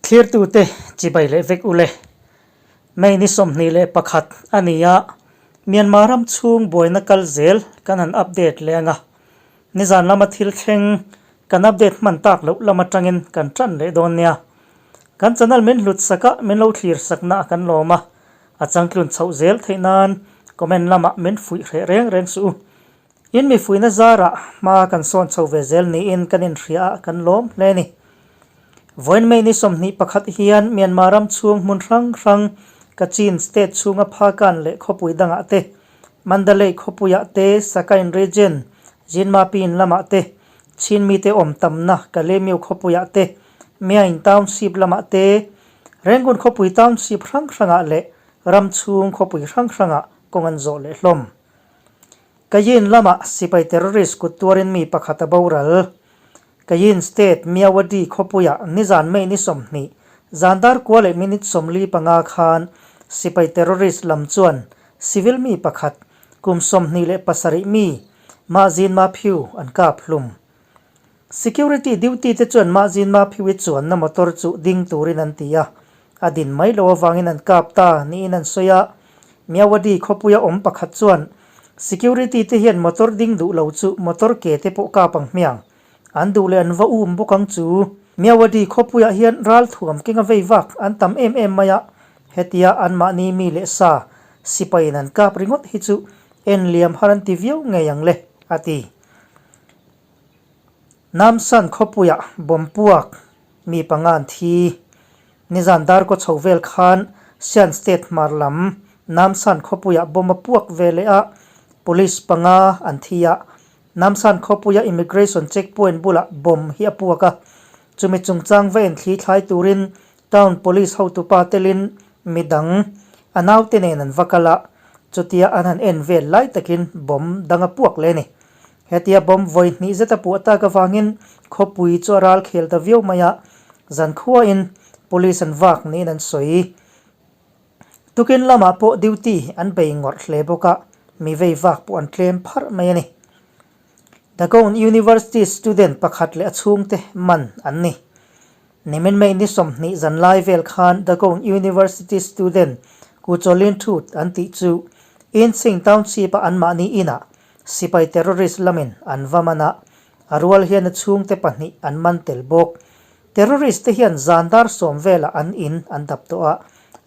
Thlirtute chibai leh vek ule. May ni 21 a ni a, Myanmar ram chhung buaina kal zel kan han update leh ang a. Nizan lama thil thleng kan update hman tak loh lam atangin kan tan leh dawn nia. Kan channel min hlut sak a, min lo thlir sakna a kan lawm a, a changtlun chhoh zel theih nan comment lamah min fuih hreh reng reng suh u. In mifuihna zarah hma kan sawn chho ve zel niin kan inhria a, kan lawm hle a ni. Vawiin May ni 21 hian Myanmar ram chhung hmun hrang hrang, Kachin state chhunga Phakan leh khawpui dangah te, Mandalay khawpuiah te, Sakain region, Jinmapin lamah te, Chin mite awm tamna Kalemyo khawpuiah te, Myaing township lamah te, Rangoon khawpui township hrang hrangah leh ram chhung khawpui hrang hrangah kawng an zawh leh hlawm. Kayin lamah sipai terrorist kut tuarin mi pakhat a boral. Kayin state Myawaddy khawpuiah nizan May ni 20, zan dar kua leh minute 45 khan sipai terrorist lam chuan civil mi pakhat, kum 27 mi Ma Zin Ma Phyu an kap hlum. Security duty te chuan Ma Zin Ma Phyu-i chuanna motor chu ding turin an ti a, a din mai lo avangin an kap ta niin an sawi a. Myawaddy khawpuia awm pakhat chuan security te hian motor ding duh lo chu motor ke te pawh kap ang hmiang, an duh leh an va um bawk ang chu. Myawaddy khawpuiah hian ral thuam kenga vei vak an tam em em mai a, hetia anmahni mi leh sa sipaiin an kap ringawt hi chu en liam har an ti viau ngei ang le, a ti. Namsan khawpuiah bomb puak mi panga an thi. Nizan darkaw chho vel khan Shan State hmar lam Namsan khawpuiah bomb a puak ve leh a, police panga an thi a. Namsan khawpuia immigration checkpoint bulah bomb hi a puak a, chumi chungchang va en thli thlai turin town police hotupa telin midang a naute nen an va kal a, chutia an han en vel lai takin bomb dang a puak leh a ni. Hetia bomb vawi hnih zet a puah tak avangin khawpui chu a ral khel ta viau mai a, zankhuain police an vak niin an sawi. Tukin lamah pawh duty an bei ngawrh hle bawk a, mi vei vak pawh an tlem pharh mai a ni. Dagon University student pakhat leh a chhungte man an ni. Nimin May ni 20 zan lai vel khan Dagon University student Ku Chawlin Thut an tih chu Inching Township-a anmahni inah Sipai terrorist lamin an va man a, a rual hian a chhungte pahnih an man tel bawk. Terrorist te hian zan dar sawm velah an in an dap tawh a,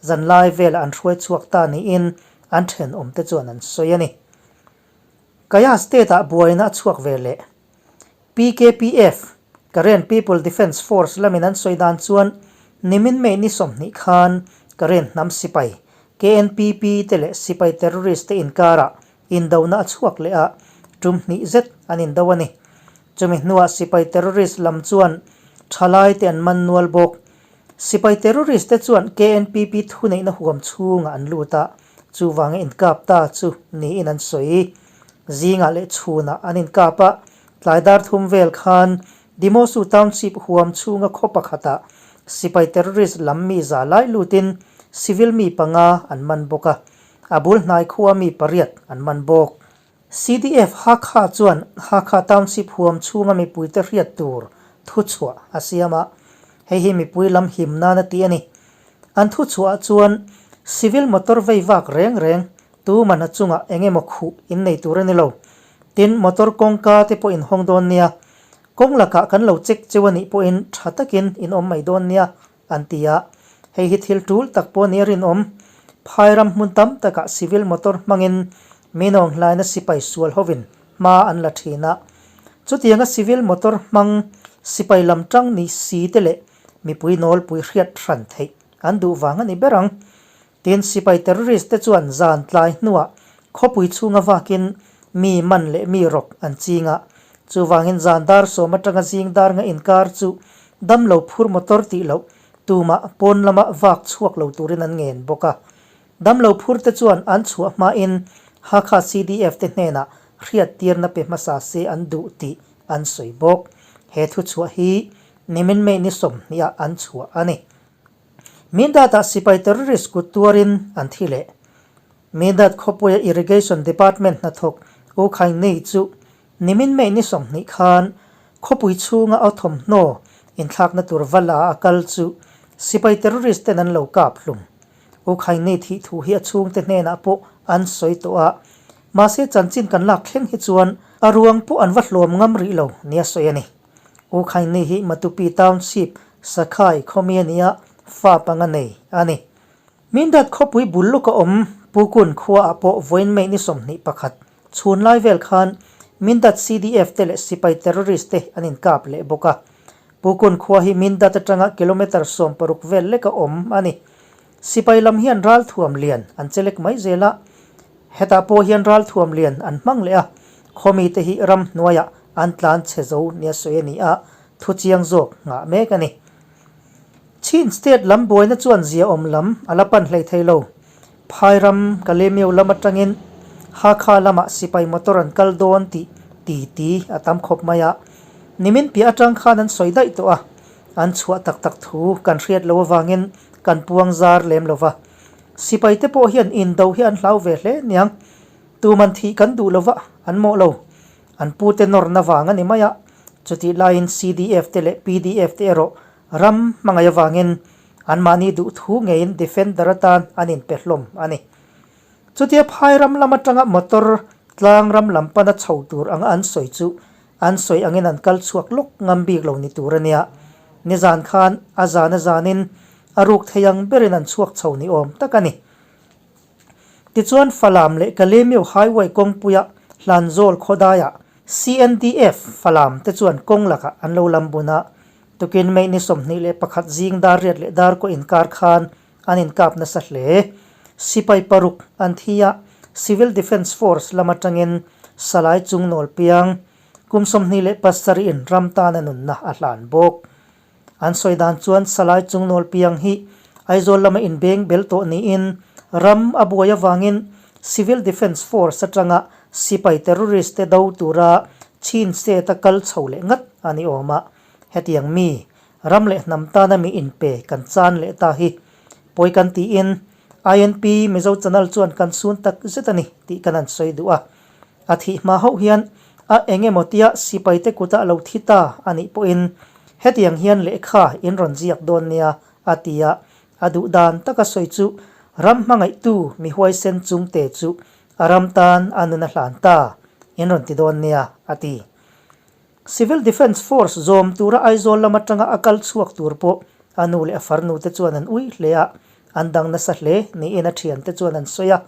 zanlai velah an hruai chhuak ta niin an thenawmte chuan an sawi a ni. Kaya State-ah buaina a chhuak ve leh. PKPF, Karen People Defence Force lamin an sawi dan chuan nimin May ni 20 khan Karen hnam sipai, KNPP te leh sipai terrorist te inkarah Indona a chhuak leh a, tum hnih zet an indo a ni. Chumi hnuah sipai terrorist lam chuan thalaite an man nual bawk. Sipai terrorist te chuan KNPP thuneihna huam chhungah an lut a, chuvanga inkap ta chu niin an sawi. Zingah leh chhunah an inkap a, tlai dar thum vel khan Dimosu Township huam chhunga khaw pakhatah sipai terrorist lam mi za lai lutin civil mi panga an man bawk a. A bul hnai khua mi pariat an man bawk. CDF Hakha chuan Hakha Township huam chhunga mipuite hriat tur thuchhuah a siam a, hei hi mipui lam him nan a ti a ni. An thuchhuah ah chuan civil motor vei vak reng reng tuman a chungah eng emaw khuh in nei tur a ni lo. Tin, motor kawngka te pawh in hawng dawn nia. Kawng lakah kan lo check cheu a nih pawhin tha takin in awm mai dawn nia an ti a, hei hi thil tul tak pawh nia rinawm. Phai ram hmun tam takah civil motor hmangin minawng hlaina sipai sual hovin hma an la thin a. Chutianga civil motor hmang sipai lam tang ni si te leh mipui nawlpui hriat hran theih an duh vang a ni ber ang. Tin, sipai terrorist te chuan zan tlai hnuah khawpui chhunga vakin mi man leh mi rawk an ching a. Chuvangin zan dar sawm atanga zing dar nga inkar chu damlo phur motor tih loh tumah pawn lama vak chhuak lo turin an ngen bawk a. Damlo phur te chuan an chhuah hmain Hakha CDF te hnenah hriattirna pe hmasa se an duh tih an sawi bawk. He thuchhuah hi nimin May ni 20 ah an chhuah a ni. Mindat-ah sipai terrorist kut tuarin an thi leh. Mindat khawpuia Irrigation Department hnathawk U Khaing Nei chu nimin May ni 20 khan khawpui chhunga aw thawmhnaw inthlakna tur va la a kal chu Sipai terrorist ten an lo kap hlum. U Khaini thih thu hi a chhungte hnenah pawh an sawi tawh a, mahse chanchin kan lak thleng hi chuan a ruang pawh an va hlawm ngam rih lo nia sawi a ni. U Khaini hi Matupi Township, Sakhai khawmi a ni a, fa panga nei a ni. Mindat khawpui bul lawk a awm Pukun khuaah pawh vawiin May ni 21 chhun lai vel khan Mindat CDF te leh sipai terrorist te an inkap leh bawk a. Pukun khua hi Mindat atanga kilometre 60 vel lek a awm a ni. Sipai lam hian ralthuam lian an chelek mai zel a, hetah pawh hian ralthuam lian an hmang leh a, khawmite hi ramhnuaiah an tlan chhe zo nia sawi a ni a, thu chiang zawk nghah mek a ni. Chin State lam buaina chuan ziaawm lam a la pan hlei thei lo. Phai ram Kalemyo lam atangin Hakha lamah sipai motor an kal dawn tih ti ti a tam khawp mai a. Nimin piah atang khan an sawi daih tawh a, an chhuah tak tak thu kan hriat loh avangin kan puang zar lem lo va. Sipai te pawh hian indo hi an hlau ve hle niang. Tuman thih kan duh lo va, an mawh lo. An pute nawrna vang a ni mai a, chutih laiin CDF te leh PDF te erawh ram hmangaih avangin anmahni duhthu ngeiin defender atan an inpe hlawm a ni. Chutia phai ram lam atanga motor tlang ram lam pana chho tur anga an sawi chu an sawi angin an kal chhuak lawk ngam bik lo ni tur a nia. Nizan khan a zan a zanin a ruk thei ang berin an chhuak chho ni awm tak a ni. Tichuan Falam leh Kalemyo Highway kawngpuia Hlanzawl khawdaiah CNDF Falam te chuan kawng lakah an lo lam bun a, tukin May ni 21 zing dar riat leh dar kaw inkar khan an inkap nasa hle. Sipai paruk an thi a, Civil Defence Force lam atangin Salai Chungnawl piang kum 27 in ram tana nunna a hlan bawk. An sawi dan chuan Salai Chungnawl piang hi Aizawl lama inbeng bel tawh niin ram a buai avangin Civil Defence Force atanga sipai terrorist te do tura Chin State a kal chho leh ngat a ni awm a. Hetiang mi, ram leh hnam tana mi inpe kan chan leh ta hi pawi kan tiin INP Mizo Channel chuan kan sun tak zet a ni tih kan han sawi duh a. A thih hma hauh hian a eng emaw tia sipaite kuta lo thi ta a nih pawhin hetiang hian lehkha in rawn ziak dawn nia a ti a, a duh dan taka sawi chu ram hmangaihtu mi huaisen chungte chu a ram tan a nun a hlan ta in rawn ti dawn nia a ti. Civil Defence Force zawm tura Aizawl lam atanga a kal chhuak tur pawh a nu leh a farnu te chuan an ui hle a, an dang nasa hle niin a thiante chuan an sawi a,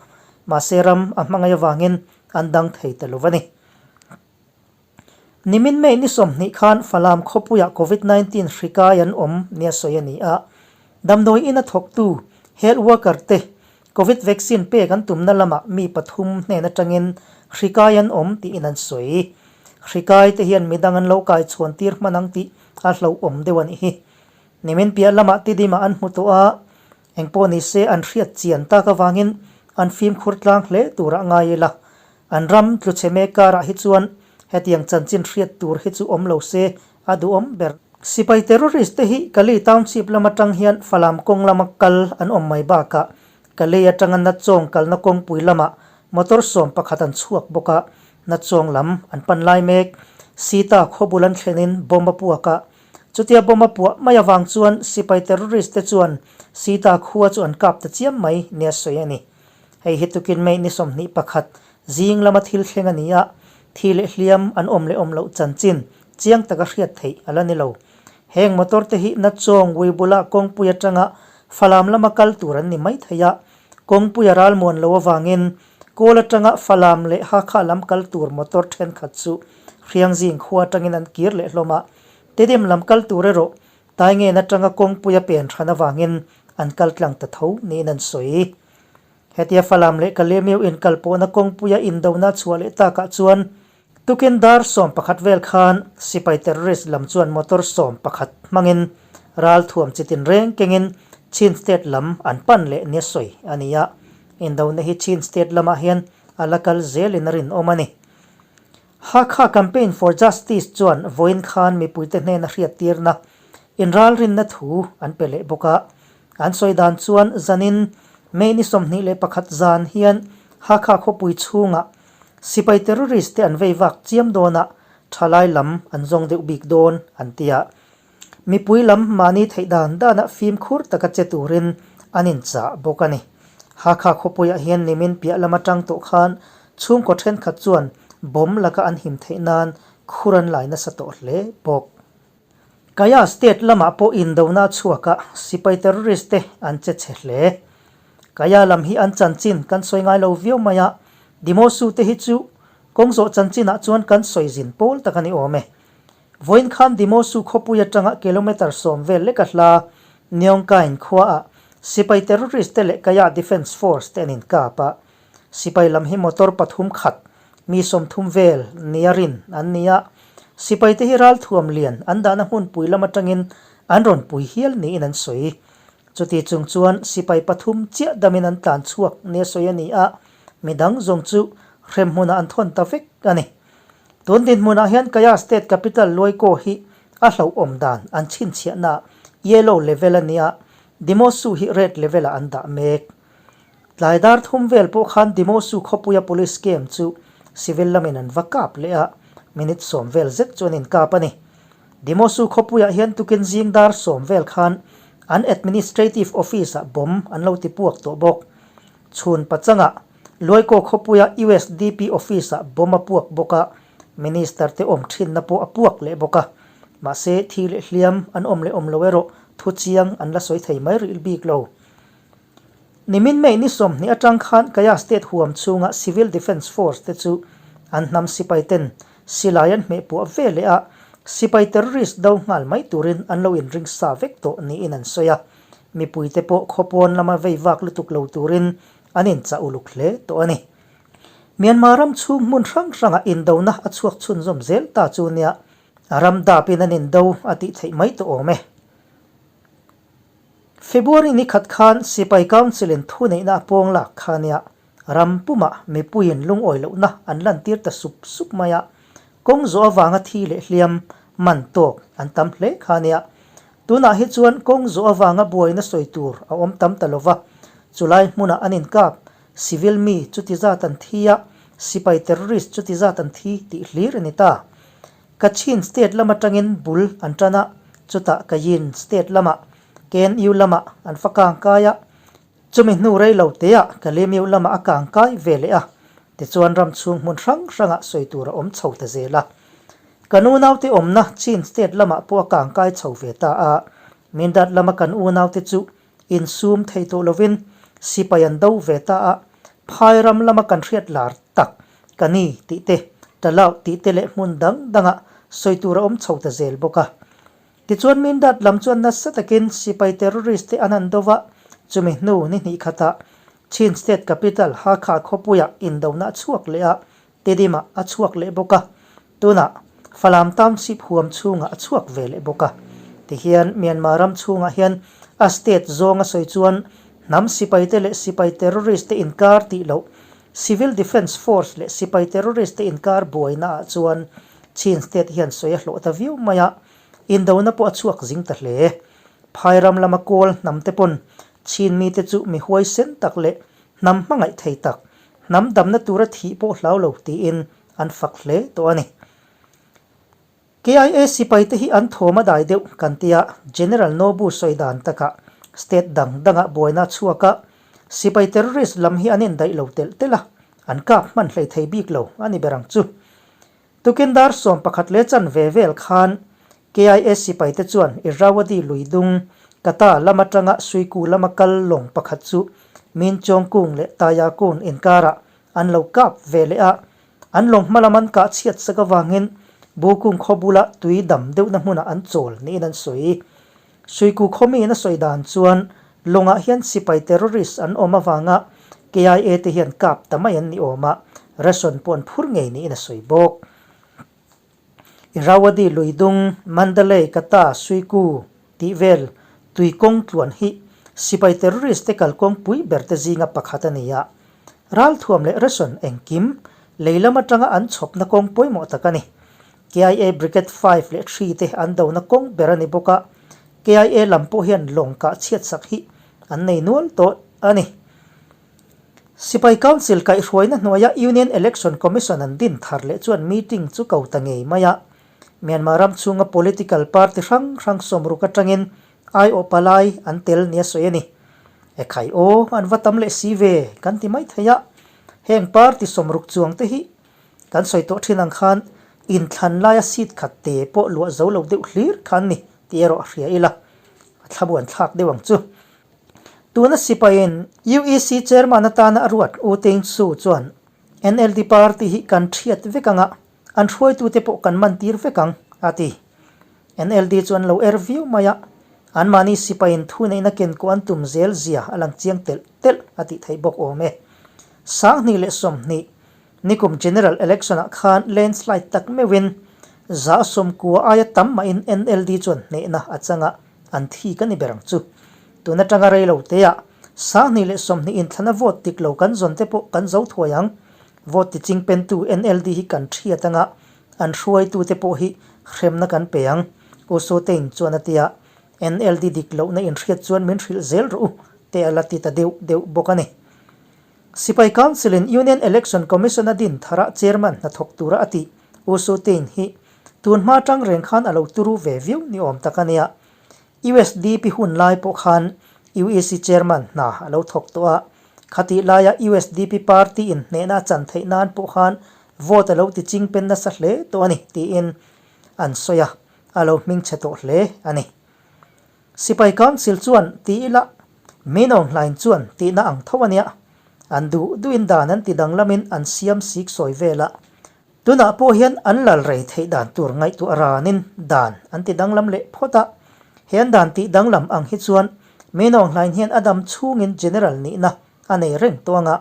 mahse ram a hmangaih avangin an dang thei ta lo a ni. Nimin May ni 20 khan Falam khawpuiah Covid 19 hri kai an awm nia sawi a ni a, damdawi ina thawktu health worker te Covid vaccine pek an tumna lamah mi pathum hnen atangin hri kai an awm tiin an sawi. Hri kai te hian midang an lo kai chhuan tir hman ang tih a hlauhawm deuh a nih hi. Nimin piah lamah Tidimah an hmu tawh a, engpawh ni se an hriat chian tak avangin an fimkhur tlang hle turah ngai ila. An ram tlu chhe mek karah hi chuan hetiang chanchin hriat tur hi chu awm lo se a duhawm ber. Sipai terrorist te hi Kalay Township lam atang hian Falam kawng lama kal an awm mai bakah Kalay atanga Natchawng kalna kawngpui lamah motor 11 an chhuak bawk a, Natchawng lam an pan lai mek. Sita khawbul an thlenin bomb a puak a, chutia bomb a puah mai avang chuan sipai terrorist te chuan Sita khua chu an kap ta chiam mai nia sawi a ni. Hei hi tukin May ni 21 zing lama thil thleng a ni a, thi leh hliam an awm leh awm loh chanchin chiang taka hriat theih a la ni lo. Heng motor te hi Nachawng Uibula kawngpui atanga Falam lama kal tur an ni mai thei a, kawngpui a ralmuan lo avangin Kawl atanga Falam leh Hakha lam kal tur motor thenkhat chu Hriangzing khua atangin an kir leh hlawm a, Tedim lam kal tur erawh Taingen atanga kawngpui a pen hran avangin an kal tlang ta tho niin an sawi. Hetia Falam leh Kalemeu inkalpawhna kawngpuia indona chhuah leh takah chuan tukin dar 11 vel khan sipai terrorist lam chuan motor 11 hmangin ralthuam chitin reng kengin Chin State lam an pan leh nia sawi a ni a, indona hi Chin State lamah hian a la kal zelin a rinawm a ni. Hakha Campaign for Justice chuan vawiin khan mipuite hnena hriattirna inralrinna thu an pe leh bawk a. An sawi dan chuan zanin May ni 21 zan hian Hakha khawpui chhungah sipai terrorist te an vei vak chiam dawn a, thalai lam an zawng deuh bik dawn an ti a. Mipui lam mahni theih dan danah fimkhur taka che turin an inchah bawk a ni. Hakha khawpuiah hian nimin piah lam atang tawh khan chhungkaw thenkhat chuan bomb laka an him theih nan khur an lai nasa tawh hle bawk. Kaya state lamah pawh indona a chhuak a, sipai terrorist te an che chhe hle. Kaya lam hi an chanchin kan sawi ngai lo viau mai a, Dimosu te hi chu kawng zawh chanchinah chuan kan sawi zin pawl tak a ni awm e. Vawiin khan Dimosu khawpui atanga kilometre 10 vel leka hla Neongkain khuaah sipai terrorist te leh Kaya Defence Force te an inkap a, Sipai lam hi motor pathum khat, mi 30 vel nia rin an ni a. Sipaite hi ralthuam lian an dahna hmunpui lam atangin an rawn pui hial niin an sawi. Chuti chung chuan sipai pathum chiah damin an tlan chhuak nia sawi a ni a, midang zawng chu hrem hmunah an thawn ta vek a ni. Tun dinhmunah hian Kaya State Capital Luaikaw hi a hlauhawm dan an chhinchhiahnaah Yellow level a ni a, Dimosu hi Red level-ah an dah mek. Tlai dar thum vel pawh khan Dimosu khawpuia police camp chu civil lamin an va kap leh a, minute 10 vel zet chu an inkap a ni. Dimosu khawpuiah hian tukin zing dar 10 vel khan an administrative office-ah bomb an lo ti puak tawh bawk. Chhun pachangah Luaikaw khawpuia USDP office-ah bomb a puak bawk a, minister te awm thinna pawh a puak leh bawk a. Mahse, thi leh hliam an awm leh awm lo erawh thu chiang an la sawi thei mai rih bik lo. Nimin May ni 20 atang khan Kaya State huam chhunga Civil Defence Force te chu an hnam sipai ten silai an hmeh puah ve leh a, sipai terrorist do nghal mai turin an lo inring sa vek tawh niin an sawi a. Mipuite pawh khawpawn lama vei vak lutuk lo turin an inchah uluk hle tawh a ni. Myanmar ram chhung hmun hrang hrangah indona a chhuak chhunzawm zel ta chu nia ram dapin an indo a tih theih mai tawh awm e. February ni khat khan Sipai Council-in thuneihna a pawng lak kha nia ram pumah mipuiin lungawi lohna an lantir ta sup sup mai a, kawng zawh avanga thi leh hliam man tawk an tam hle kha nia. Tunah hi chuan kawng zawh avanga buaina sawi tur a awm tam ta lova, chulai hmunah an inkap, civil mi chuti zat an thi a, sipai terrorist chuti zat an thi tih hlir a ni ta. Kachin state lam atangin bul an tan a, chutah Kayin state lamah KNU lamah an fa kang kai a, chumi hnu rei lo teah Kalemiu lamah a kang kai ve leh a, tichuan ram chhung hmun hrang hrangah sawi tur a awm chho ta zel a. Kan unaute awmna Chin state lamah pawh a kang kai chho ve ta a, Mindat lama kan unaute chu Insum thei tawh lovin sipai an do ve ta a, phai ram lama kan hriat lar tak ka ni tih te, Talauh tih te leh hmun dang dangah sawi tur a awm chho ta zel bawk a. Tichuan Mindat lam chuan nasa takin sipai terrorist te an han do va, chumi hnu ni hnih khatah Chin State Capital Hakha khawpuiah indona a chhuak leh a, Tedim-ah a chhuak leh bawk a, tunah Falam Township huam chhungah a chhuak ve leh bawk a. Tihian Myanmar ram chhungah hian a state zawng a sawi chuan hnam sipaite leh sipai terrorist te inkar tih loh Civil Defence Force leh sipai terrorist te inkar buaina ah chuan Chin state hian sawi a hlawh ta viau mai a, indona pawh a chhuak zing ta hle. Phai ram lama kawl hnam te pawn Chin mite chu mi huaisen tak leh hnam hmangaih thei tak Hnam damna tura thih pawh hlau lo tiin an fak hle tawh a ni. KIA sipaite hi an thawm a dai deuh kan tia General Nobu sawi dan takah state dang dangah buaina a chhuak a, sipai terrorist lam hi an indaih lo telh telh a, an kap hman hlei thei bik lo a ni ber ang chu. Tukin dar 11 leh chanve vel khan KIA sipaite chuan Irrawaddy lui dung Kata lam atanga Suiku lama kal lawng pakhat chu Min Chawng Kung leh Taya Kun inkarah an lo kap ve leh a. An lawng hma lam an kah chhiat sak avangin Bukung khaw bula tui dam deuhna hmunah an chawl niin an sawi. Suiku khaw miin a sawi dan chuan lawngah hian sipai terrorist an awm avanga KIA te hian kap ta mai an ni awm a, ration pawh an phur ngei niin a sawi bawk. Irrawaddy lui dung, Mandalay, Kata, Suiku tih vel tui kawng tluan hi sipai terrorist te kalkawng pui ber te zinga pakhat a ni a. Ralthuam leh ration engkim lei lam atanga an chhawpna kawng pawimawh tak a ni. KIA Brigade 5 leh 3 te an dona kawng ber a ni bawk a, KIA lam pawh hian lawng kah chhiatsak hi an nei nual tawh a ni. Sipai Council kaihhruaina hnuaia Union Election Commission an din thar leh chuan meeting chu ko ta ngei mai a. Myanmar ram chhunga political party hrang hrang sawmruk atangin aiawh palai an tel nia sawi a ni. Ekhai aw, an va tam leh si ve kan ti mai thei a, heng party sawmruk chuang te hi kan sawi tawh thin ang khan inthlan laia seat khat te pawh luah zo lo deuh hlir kha an ni tih erawh a hria ila, a thlamuan thlak deuh ang chu. Tuna sipaiin UEC chairman atana a ruat U Thein Su chuan NLD party hi kan thiat vek anga an hruaitute pawh kan man tir vek ang, a ti. NLD chu an lo er viau mai a, anmahni sipaiin thuneihna ken kawh an tum zel zia a lang chiang telh telh a tih theih bawk awm e. 2020 nikum General Election ah khan landslide tak meuhin 90% aia tam mahin NLD chuan hnehna a chang a, an thi ka ni ber ang chu. Tun atanga rei lo teah 2020 inthlana vote dik lo kan zawn te pawh kan zo thuai ang. Vote tiching pentu NLD hi kan thiat anga an hruaitute pawh hi hremna kan pe ang, U Su Tein chuan a ti a. NLD dik lohna inhriat chuan min hrilh zel rawh u te a la ti ta deuh deuh bawk a ni. Sipai Council-in Union Election Commission a din tharah Chairman hnathawk tura a tih U Su Tein hi tun hma tang reng khan a lo turu ve viau ni awm tak a nia. USDP hun lai pawh khan UEC Chairman hna a lo thawk tawh a, khatih laia USDP party in hnehna a chan theih nan pawh khan vote a lo ti ching pen nasa hle tawh a ni tiin an sawi a, a lo hmingchhe tawh hle a ni. Sipai Council chuan ti ila Min Aung Hlaing chuan tihna ang tho a nia, an duh duhin dan an ti danglamin an siam sik sawi vel a, Tunah pawh hian an lal rei theih dan tur ngaihtuah ranin dan an ti danglam leh phawt a. He an dan tih danglam ang hi chuan Min Aung Hlaing hian a dam chhungin General nihna a nei reng tawh ang a,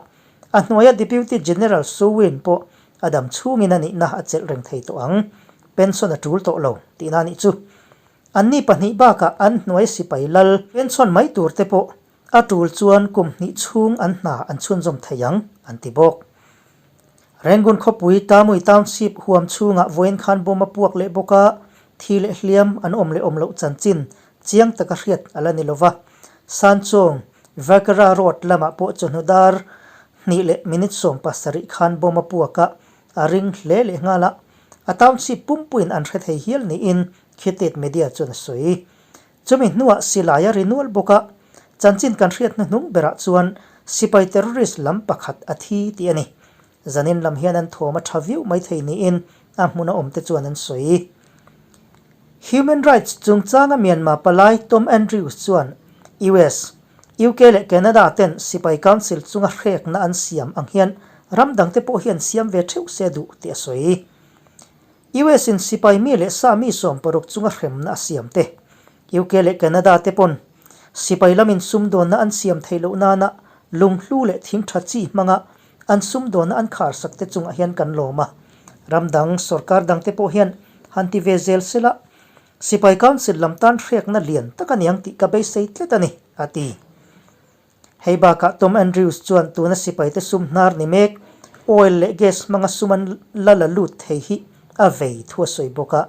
a hnuaia Deputy General Su Win pawh a dam chhungin a nihna a chelh reng thei tawh ang. Pension a tul tawh lo tihna a nih chu. Anni pahnih bakah an hnuai sipai lal pension mai tur te pawh A tul chuan kum hnih chhung an hna an chhunzawm thei ang, an ti bawk. Rangoon khawpui Tamui Township huam chhungah vawiin khan bomb a puak leh bawk a, thi leh hliam an awm leh awm loh chanchin chiang taka hriat a la ni lo va. Sanchawng, Vakera Road lamah pawh chawhnu dar hnih leh minute 17 khan bomb a puak a, a ring hle leh nghal a, a township pumpuiin an hre thei hial niin Khitit Media chuan a sawi. Chumi hnuah silai a ri nual bawk a, chanchin kan hriat hnuhnung berah chuan sipai terrorist lam pakhat a thi tih a ni. Zanin lam hian an thawm a tha viau mai thei niin a hmuna awmte chuan an sawi. Human rights chungchanga Myanmar palai Tom Andrews chuan US, UK leh Canada ten sipai council chunga hrekna an siam ang hian ram dangte pawh hian siam ve theuh se duh tih a sawi. US in sipai mi leh sa mi 60 chunga hremna a siam te, UK leh Canada te pawn sipai lamin sumdawnna an siam theih loh nana lunghlu leh thing tha chi hmanga an sumdawnna an khar sak te chungah hian kan lawm a. Ram dang sorkar dang te pawh hian han ti ve zel sela sipai council lam tan hrekna lian tak a niang tih ka beisei tlat a ni, a ti. Hei bakah Tom Andrews chuan tuna sipaite sum hnar ni mek, oil leh gas hmanga sum an la la lut thei hi a vei thu a sawi bawk a.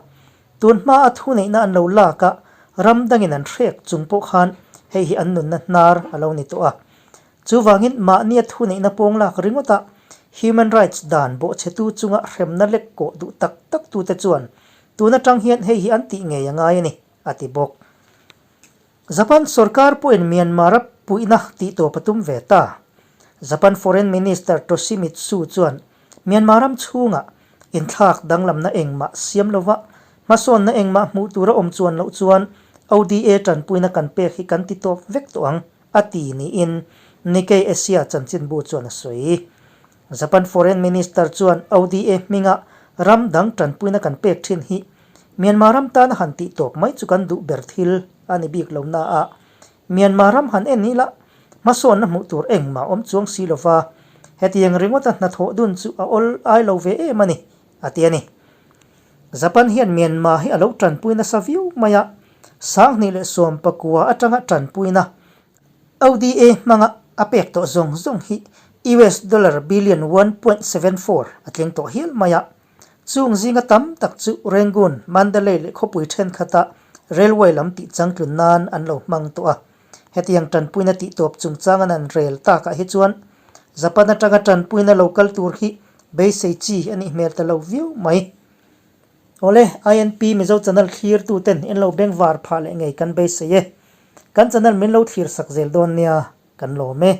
Tun hmaa thuneihna an lo lak a, ram dangin an hrek chung pawh khan hei hi an nunna hnar a lo ni tawh a. Chuvangin mahnia thuneihna pawng lak ringawta human rights dan bawhchhetu chunga hremna lek kawh duh tak tak tute chuan tun atang hian hei hi an tih ngei a ngai a ni, a ti bawk. Japan sorkar pawhin Myanmar a puihna tih tawp a tum ve ta. Japan Foreign Minister Toshimitsu chuan Myanmar ram chhungah inthlak danglamna engmah siam lova hmasawnna engmah hmuh tur a awm chuan loh chuan ODA tanpuina kan pek hi kan ti tawp vek tawh ang, a ti niin Nikkei Asia chanchinbu chuan a sawi. Japan Foreign Minister chuan ODA hminga ram dang tanpuina kan pek thin hi Myanmar ram tana han tih tawp mai chu kan duh ber thil a ni bik lo na a, Myanmar ram han en ila hmasawnna hmuh tur engmah awm chuang si lova, hetiang ringawta hnathawh dun chu a awl ai lo ve em a ni, a ti a ni. Japan hian Myanmar hi a lo tanpui nasa viau mai a, 2019 atanga tanpuina ODA hmanga a pek tawh zawng zawng hi US dollar billion 1.74 a tling tawh hial mai a. Chung zinga tam tak chu Rangoon, Mandalay leh khawpui thenkhatah railway lam tih changtlun nan an lo hmang tawh a. Hetiang tanpuina tih tawp chungchang an an rel takah hi chuan Japan atanga tanpuina lo kal tur hi beisei chi a nih hmel ta lo viau mai. Awle, INP Mizo channel thlir tu ten in lo bengvar phah leh ngei kan beisei e. Kan channel min lo thlir sak zel dawn nia, kan lawm e.